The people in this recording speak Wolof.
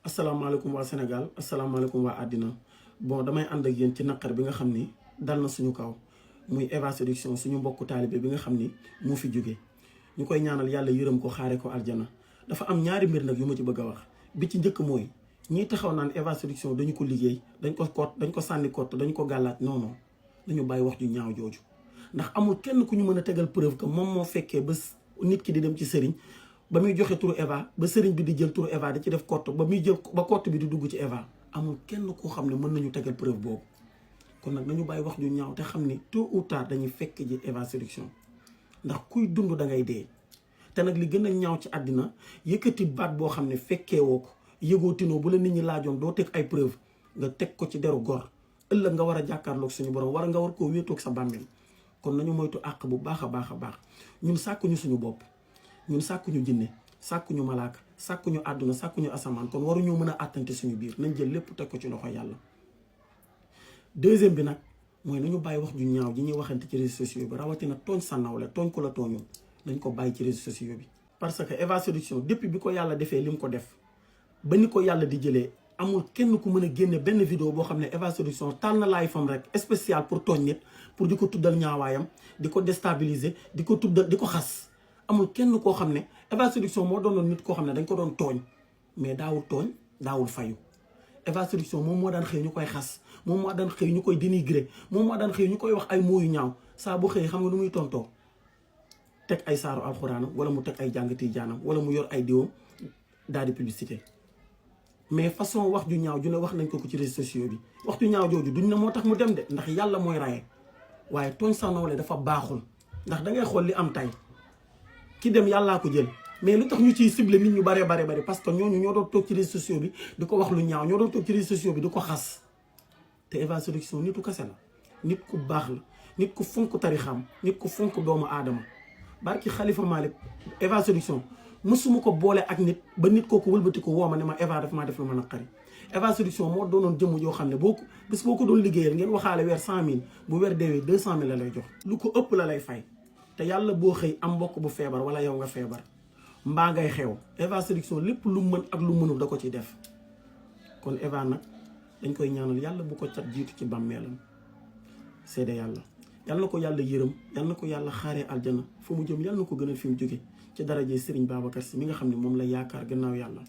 asalaamaaleykum waa Sénégal asalaamaaleykum waa àddina bon damay ànd ak yéen ci naqar bi nga xam ni dal na suñu kaw muy Eva Séduction suñu mbokku taalibe bi nga xam ni moo fi jóge ñu koy ñaanal yàlla yërëm ko xaare ko aljana. dafa am ñaari mbir nag yu ma ci bëgg a wax bi ci njëkk mooy ñiy taxaw naan Eva Séduction dañu ko liggéey dañ ko sànni kott dañu ko gàllaat non dañu bàyyi wax ju ñaaw jooju ndax amul kenn ku ñu mën a tegal preuve que moom moo fekkee ba nit ki di dem ci sëriñ ba muy joxe turu Eva ba sëriñ bi di jël turu Eva di ci def kott ba muy jël ba kott bi di dugg ci Eva amul kenn koo xam ne mën nañu tegal preuve boobu. kon nag nañu bàyyi wax ju ñaaw te xam ni tôt ou tard dañuy fekk ji Eva Séduction ndax kuy dund da ngay dee. te nag li gën a ñaaw ci àddina yëkkati baat boo xam ne fekkee woo ko yëgoo tinoo bu la nit ñi laajoon doo teg ay preuve nga teg ko ci deru gor ëllëg nga war a jàkkaarloog suñu borom nga war koo wéetoog sa bàmmeel. kon nañu moytu àq bu baax a baax ñun sàkkuñu suñu bopp ñun sàkkuñu jinne sàkkuñu malaaka sàkkuñu àdduna sàkkuñu asamaan kon waruñoo mën a àttante suñu biir nañ jël lépp teg ko ci loxo yàlla. deuxième bi nag mooy nañu bàyyi wax ju ñaaw ji ñuy waxante ci réseaux sociaux bi rawatina tooñ sa nawle tooñ ko la tooñul nañ ko bàyyi ci réseaux sociaux bi. parce que Eva Séduction depuis bi ko yàlla defee li mu ko def ba ni ko yàlla di jëlee amul kenn ku mën a génne benn vidéo boo xam ne Eva Séduction taal na laay fam rek spécial pour tooñ nit pour di ko tuddal ñaawaayam di ko déstabiliser di ko tuddal di ko xas. amul kenn koo xam ne Eva Séduction moo doonoon nit koo xam ne dañ ko doon tooñ mais daawul tooñ daawul fayu. Eva Séduction moom moo daan xëy ñu koy xas moom moo daan xëy ñu koy dénigrer moom moo daan xëy ñu koy wax ay mooyu ñaaw saa bu xëy xam nga lu muy tontoo teg ay saaru alxuraanam wala mu teg ay jàngati jaanam wala mu yor ay diwam daal di publicité. mais façon wax ju ñaaw ju ne wax nañ ko ci réseaux sociaux bi wax ju ñaaw jooju duñ ne moo tax mu dem de ndax yàlla mooy raye waaye tooñ sa nawle dafa baaxul ndax da ngay xool li am tay ki dem yàllaa ko jël mais lu tax ñu ciy ciblé nit ñu bare parce que ñooñu ñoo doon toog ci réseaux sociaux bi di ko wax lu ñaaw ñoo doon toog ci réseaux sociaux bi di ko xas. te Eva Séduction nitu kase la nit ku baax la nit ku fonk tarixam nit ku fonk doomu aadama barki Xalifa Malik Eva Séduction mësuma ko boole ak nit ba nit kooku wëlbati ko woo ma ne ma Eva daf maa def lu ma naqari. Eva Séduction moo doonoon jëmm yoo xam ne boo ko doon liggéeyal ngeen waxaale weer 100000 bu weer deewee 200000 la lay jox lu ko ëpp la lay fay. te yàlla boo xëy am mbokk bu feebar wala yow nga feebar mbaa ngay xew Eva Séduction lépp lu mën ak lu mënul da ko ci def. kon Eva nag dañ koy ñaanal yàlla bu ko cat jiitu ci bàmmeelam seede yàlla na ko yàlla yërëm yàlla na ko yàlla xaaree aljana fu mu jëm yàlla na ko gënal fi mu jóge ci daraje Serigne Babacar Sy mi nga xam ne moom la yaakaar gannaaw yàlla.